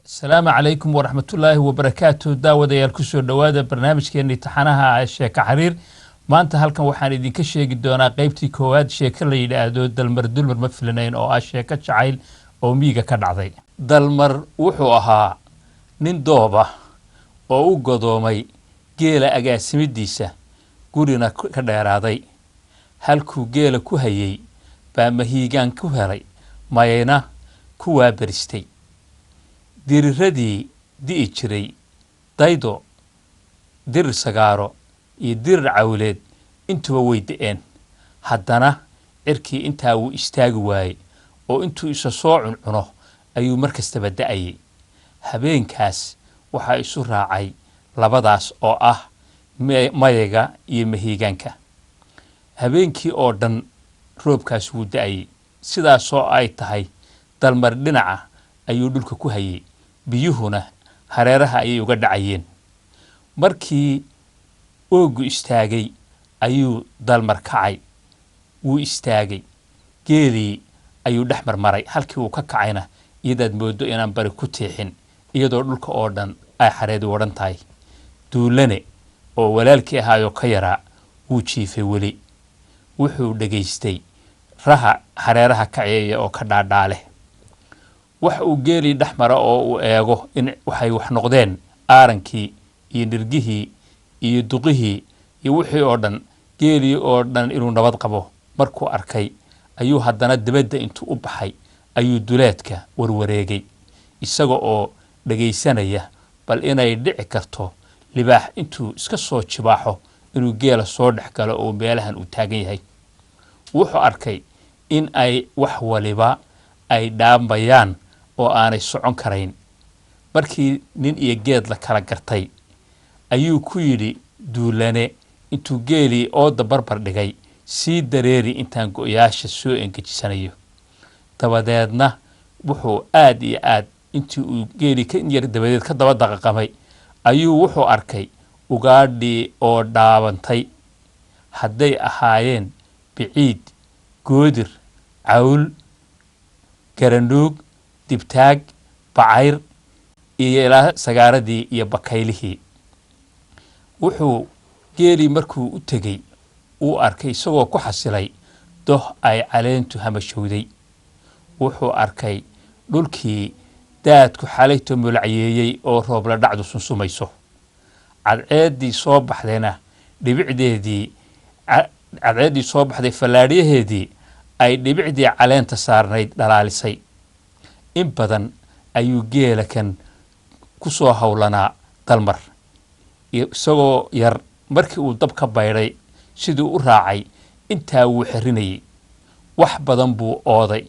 Asalaamu calaykum waraxmatullaahi wabarakaatu. Daawadayaal, kusoo dhowaada barnaamijkeennii taxanaha ah Sheeko Xariir. Maanta halkan waxaan idinka sheegi doonaa qeybtii koowaad sheeko la yidhaahdo Dalmar Dulmar Ma Filanayn, oo ah sheeko jacayl oo miyiga ka dhacday. Dalmar wuxuu ahaa nin doob ah oo u godoomay geela agaasimadiisa, gurina ka dheeraaday. Halkuu geela ku hayay baa mahiigaan ku helay, mayayna ku waaberistay. Diriradii di'i jiray, daydo, dirir sagaaro iyo dirir cawleed, intuba way da'een. Haddana cirkii intaa wuu istaagi waayey, oo intuu isa soo cuncuno ayuu mar kastaba da'ayay. Habeenkaas waxaa isu raacay labadaas oo ah mayaga iyo mahiigaanka. Habeenkii oo dhan roobkaas wuu da'ayay. Sidaasoo ay tahay, Dalmar dhinaca ayuu dhulka ku hayay, biyuhuna hareeraha ayay uga dhacayeen. Markii ooggu istaagay ayuu Dalmar kacay. Wuu istaagay, geelii ayuu dhex marmaray. Halkii uu ka kacayna iyadaad mooddo inaan bari ku tiixin, iyadoo dhulka oo dhan ay xareedi wadhan tahay. Duulane oo walaalkii ahaayoo ka yaraa wuu jiifay weli. Wuxuu dhegaystay raha hareeraha kaceeya oo ka dhaadhaaleh. Wax uu geelii dhex mara oo uu eego in waxay wax noqdeen aarankii iyo nirgihii iyo duqihii iyo wixii oo dhan, geelii oo dhan inuu nabad qabo markuu arkay, ayuu haddana dibadda intuu u baxay ayuu duleedka warwareegay, isaga oo dhegaysanaya bal inay dhici karto libaax intuu iska soo jibaaxo inuu geela soo dhex galo oo meelahan uu taagan yahay. Wuxuu arkay in ay wax waliba ay dhaamayaan oo aanay socon karayn. Markii nin iyo geed la kala gartay ayuu ku yidhi Duulane, intuu geelii ooda barbar dhigay, "Sii dareeri intaan go'yaasha soo engejisanayo." Dabadeedna wuxuu aad iyo aad intii uu geelii ka yar dabadeed ka daba daqaqamay ayuu wuxuu arkay ugaadhii oo dhaabantay, hadday ahaayeen biciid, goodir, cawl, garanuug, dibtaag, bacayr iyo ilaa sagaaradii iyo bakaylihii. Wuxuu geelii markuu u tegey uu arkay isagoo ku xasilay doh ay caleentu hamashowday. Wuxuu arkay dhulkii daadku xalayto mulacyeeyey oo roobla dhacdu sunsumayso, cadceeddii soo baxdayna dhibicdeedii, cadceeddii soo baxday fallaadhyaheedii ay dhibicdii caleenta saarnayd dhalaalisay. In badan ayuu geela kan ku soo howlanaa Dalmar. Isagoo yar markii uu dab ka baydhay siduu u raacay intaa wuu xerinayey. Wax badan buu ooday,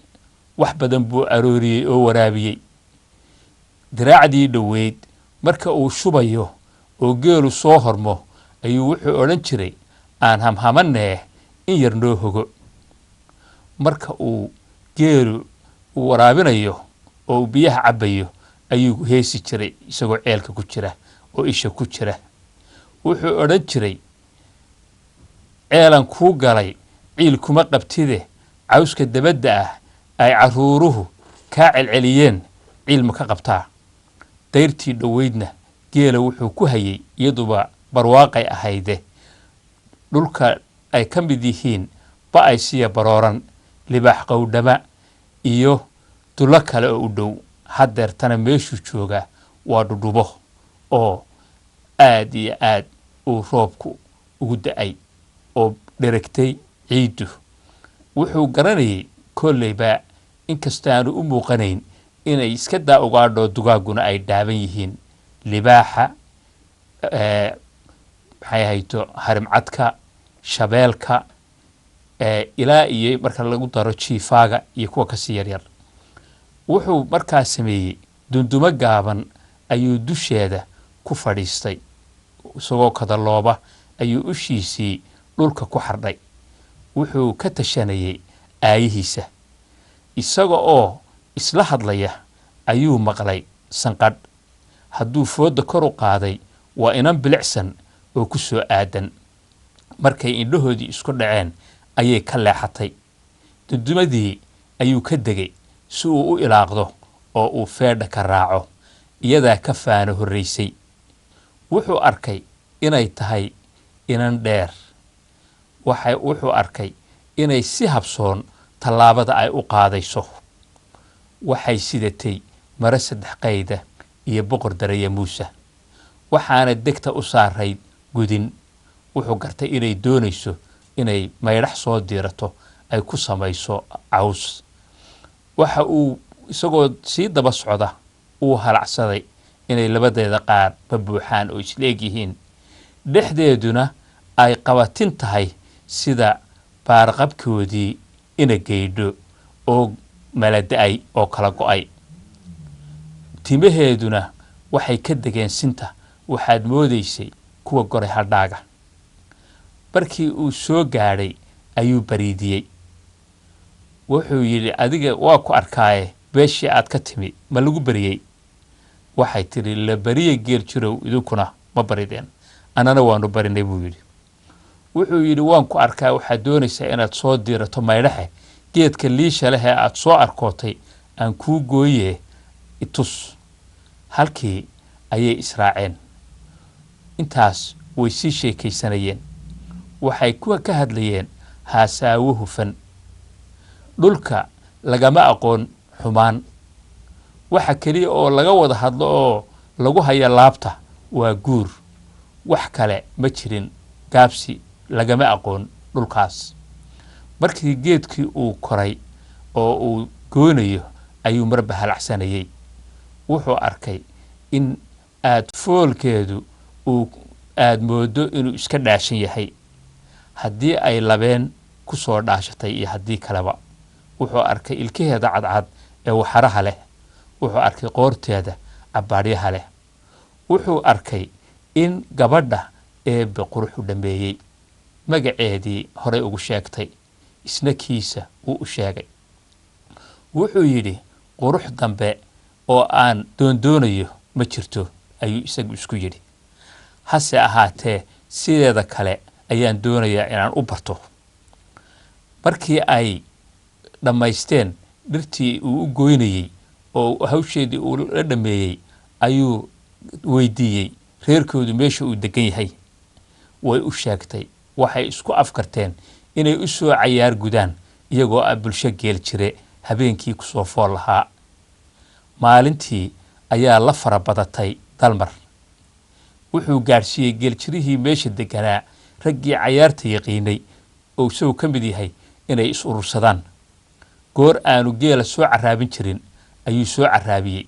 wax badan buu arooriyey oo waraabiyey. Diraacdii dhoweyd marka uu shubayo oo geelu soo hormo ayuu wuxuu odhan jiray, "Aan hamhamanee, in yar noo hogo." Marka uu geelu uu waraabinayo oo uu biyaha cabbayo ayuu heesi jiray, isagoo ceelka ku jira oo isha ku jira. Wuxuu odhan jiray, "Ceelan kuu galay ciil kuma qabtide, cawska dabadda ah ay carruuruhu kaa celceliyeen ciil ma ka qabtaa?" Dayrtii dhoweydna geela wuxuu ku hayay, iyaduba barwaaqay ahayde, dhulka ay ka mid yihiin ba'aysiya barooran, libaax qowdhama iyo dullo kale oo u dhow. Haddeertana meeshuu joogaa waa dhudhubo oo aad iyo aad uu roobku ugu da'ay oo dheregtay ciiddu. Wuxuu garanayay kolleyba, inkastaanu u muuqanayn, inay iska daa ugaadhoo dugaagguna ay dhaaban yihiin: libaaxa, maxay hayto, harimcadka, shabeelka, ilaa iyo marka lagu daro jiifaaga iyo kuwa kasii yaryar. Wuxuu markaa sameeyey dundumo gaaban ayuu dusheeda ku fadhiistay. Isagoo kadalooba ayuu ushiisii dhulka ku xardhay. Wuxuu ka tashanayay aayihiisa. Isaga oo isla hadlaya ayuu maqlay sanqadh. Hadduu foodda kor u qaaday, waa inan bilicsan oo ku soo aadan. Markay indhahoodii isku dhaceen ayay ka leexatay. Dundumadii ayuu ka degay si uu u ilaaqdo oo uu feedha ka raaco. Iyadaa ka faano horraysay. Wuxuu arkay inay tahay inan dheer. Wuxuu arkay inay si habsoon tallaabada ay u qaadayso. Waxay sidatay maro 3 qayda iyo boqor daraya Muuse, waxaana degta u saarayd gudin. Wuxuu gartay inay doonayso inay maydhax soo diirato, ay ku samayso caws. Waxa uu isagoo sii daba socda uu halacsaday inay labadeeda qaar ma buuxaan oo isleeg yihiin, dhexdeeduna ay qabatin tahay sida baarqabkoodii ina geydho oo malada-ay oo kala go-ay. Timaheeduna waxay ka degeen sinta, waxaad moodaysay kuwa goray hadhaaga. Markii uu soo gaadhay ayuu bariidiyey. Wuxuu yidhi, adiga waa ku arkaaye, beeshii aad ka timi ma lagu bariyey? Waxay tidhi, la bariya geel jirow, idinkuna ma barideen, annana waanu barinay, buu yidhi. Wuxuu yidhi, waan ku arkaa, waxaad doonaysaa inaad soo diirato maydhaxe, geedka liisha leh ee aad soo arkootay aan kuu gooyee, itus. Halkii ayay israaceen. Intaas way sii sheekaysanayeen. Waxay kuwa ka hadlayeen haasaawo hufan. Dhulka lagama aqoon xumaan. Waxa keliya oo laga wada hadlo oo lagu haya laabta waa guur, wax kale ma jirin. Gaabsi lagama aqoon dhulkaas. Markii geedkii uu koray oo uu goonayo ayuu marba halacsanayey. Wuxuu arkay in aad foolkeedu uu aad moodo inuu iska dhaashan yahay, haddii ay labeen ku soo dhaashatay iyo haddii kaleba. Wuxuu arkay ilkaheeda cadcad ee waxaraha leh. Wuxuu arkay qoorteeda cabbaadhyaha leh. Wuxuu arkay in gabadha eebbe quruxu dhammeeyey. Magaceedii horey ugu sheegtay, isna kiisa wuu u sheegay. Wuxuu yidhi, qurux dambe oo aan doondoonayo ma jirto, ayuu isagu isku yidhi, hase ahaatee sideeda kale ayaan doonayaa inaan u barto. Markii ay dhammaysteen dhirtii uu u goynayey oo hawsheedii uu la dhammeeyey, ayuu weydiiyey reerkoodu meesha uu degan yahay. Way u sheegtay. Waxay isku afkarteen inay u soo cayaar gudaan iyagoo ah bulsho geel jire habeenkii kusoo fool lahaa. Maalintii ayaa la fara badatay Dalmar. Wuxuu gaadhsiiyey geeljirihii meesha deganaa raggii cayaarta yaqiinay oo isagoo ka mid yahay inay is urursadaan. Goor aanu geela soo carraabin jirin ayuu soo carraabiyey,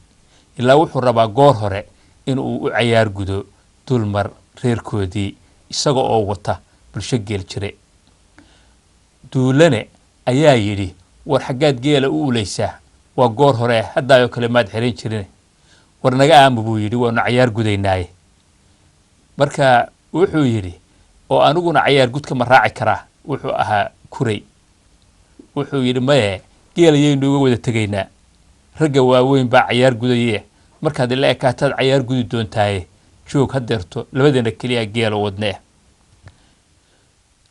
ilaa wuxuu rabaa goor hore inuu u cayaar gudo Dulmar reerkoodii isaga oo wata bulsho geel jire. Duulane ayaa yidhi, war xaggaad geela u ulaysaa? Waa goor hore, haddaayoo kale maad xeran jirin. War naga aamu, buu yidhi, waanu cayaar gudaynaaye. Marka wuxuu yidhi, oo aniguna cayaar gudka ma raaci karaa? Wuxuu ahaa kuray. Wuxuu yidhi, maye, geelayaynu uga wada tegaynaa, ragga waaweyn baa cayaar gudaye, markaad ila ekaataad cayaar gudi doontaaye, joog hadeerto, labadeena keliya geela wadnee.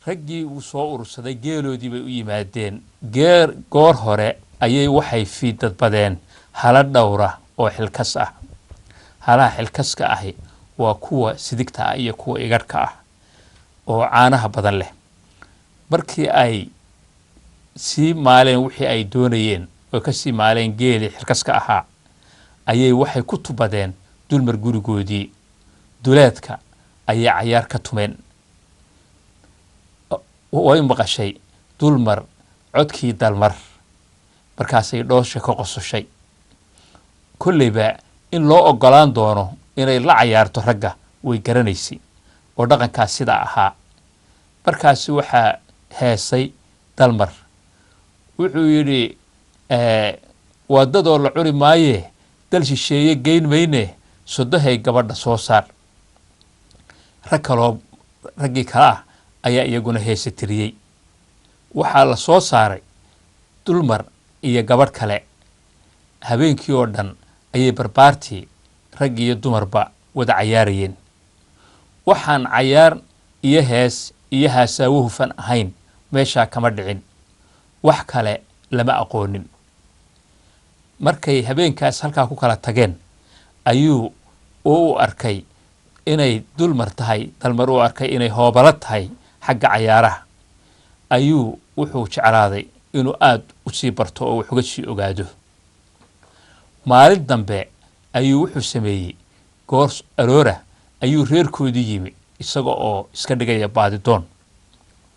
Raggii uu soo urursaday geeloodii bay u yimaadeen. Geer goor hore ayay waxay fiidadbadeen hala dhowra oo xilkas ah. Halaha xilkaska ahi waa kuwa sidigta ah iyo kuwa igadhka ah oo caanaha badan leh. Markii ay sii maaleen wixii ay doonayeen oo ka sii maaleen geelii xilkaska ahaa, ayay waxay ku tubadeen Dulmar gurigoodii. Duleedka ayay cayaar ka tumeen. Way maqashay Dulmar codkii Dalmar, markaasay dhoosha ka qososhay. Kolleyba in loo oggolaan doono inay la cayaarto ragga way garanaysay, oo dhaqankaas sidaa ahaa. Markaasi waxaa heesay Dalmar. Wuxuu yidhi, waa dadoo la cuni maaye, dal shisheeye geyn mayne, sodohay gabadha soo saar. Rag kaloo raggii kale ah ayaa iyaguna heese tiriyey. Waxaa la soo saaray Dulmar iyo gabadh kale. Habeenkii oo dhan ayay barbaartii rag iyo dumarba wada cayaarayeen. Waxaan cayaar iyo hees iyo haasaawo hufan ahayn meeshaa kama dhicin, wax kale lama aqoonin. Markay habeenkaas halkaa ku kala tageen Ayuu u arkay inay Dulmar tahay, Dalmar u arkay inay hoobalo tahay xagga cayaaraha, ayuu wuxuu jeclaaday inuu aada u sii barto oo wax uga sii ogaado. Maalin dambe ayuu wuxuu sameeyey, goor aroora ayuu reerkoodii yimi, isaga oo iska dhigaya baadidoon.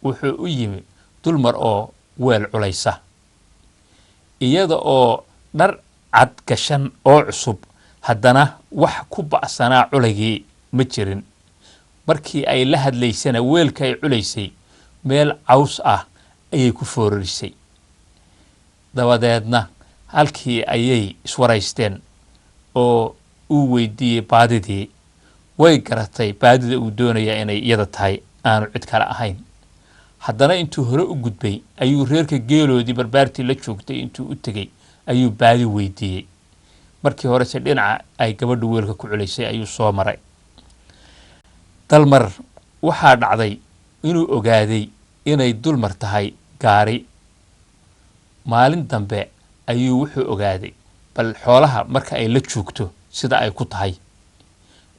Wuxuu u yimi Dulmar oo weel culaysa, iyada oo dhar cad gashan oo cusub, haddana wax ku ba'sanaa culaygii ma jirin. Markii ay la hadlaysana, weelka ay culaysay meel caws ah ayay ku foorarisay. Dabadeedna halkii ayay iswaraysteen oo uu weydiiyey baadidii. Way garatay baadida uu doonaya inay iyada tahay, aanu cid kale ahayn. Haddana intuu hore u gudbay ayuu reerka geeloodii barbaartii la joogtay intuu u tegey ayuu baadi weydiiyey. Markii horese dhinaca ay gabadhu weelka ku culaysay ayuu soo maray. Dalmar waxaa dhacday inuu ogaaday inay Dulmar tahay gaari. Maalin dambe ayuu wuxuu ogaaday bal xoolaha marka ay la joogto sida ay ku tahay.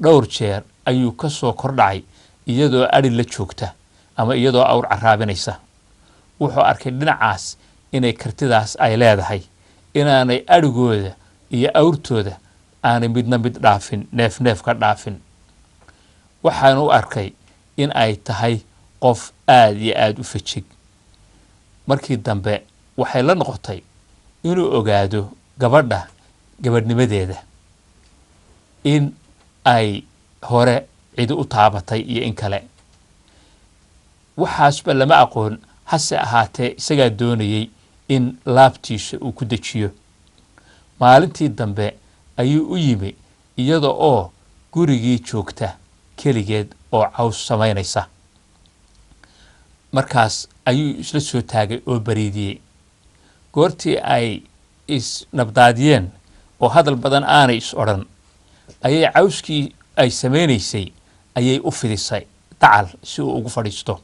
Dhowr jeer ayuu ka soo kordhacay iyadoo adhi la joogta ama iyadoo awr caraabinaysa. Wuxuu arkay dhinacaas inay kartidaas ay leedahay, inaanay adhigooda iyo awrtooda aanay midna mid dhaafin, neef neef ka dhaafin. Waxaanu u arkay in ay tahay qof aada iyo aada u fejig. Markii dambe waxay la noqotay inuu ogaado gabadha gabadhnimadeeda, in ay hore cidi u taabatay iyo in kale, waxaasba lama aqoon. Hase ahaatee isagaa doonayey in laabtiisa uu ku dejiyo. Maalintii dambe ayuu u yimi iyada oo gurigii joogta keligeed oo caws samaynaysa. Markaas ayuu isla soo taagay oo bariidiyey. Goortii ay isnabdaadiyeen oo hadal badan aanay is odhan, ayay cawskii ay samaynaysay ayay u fidisay dacal si uu ugu fadhiisto.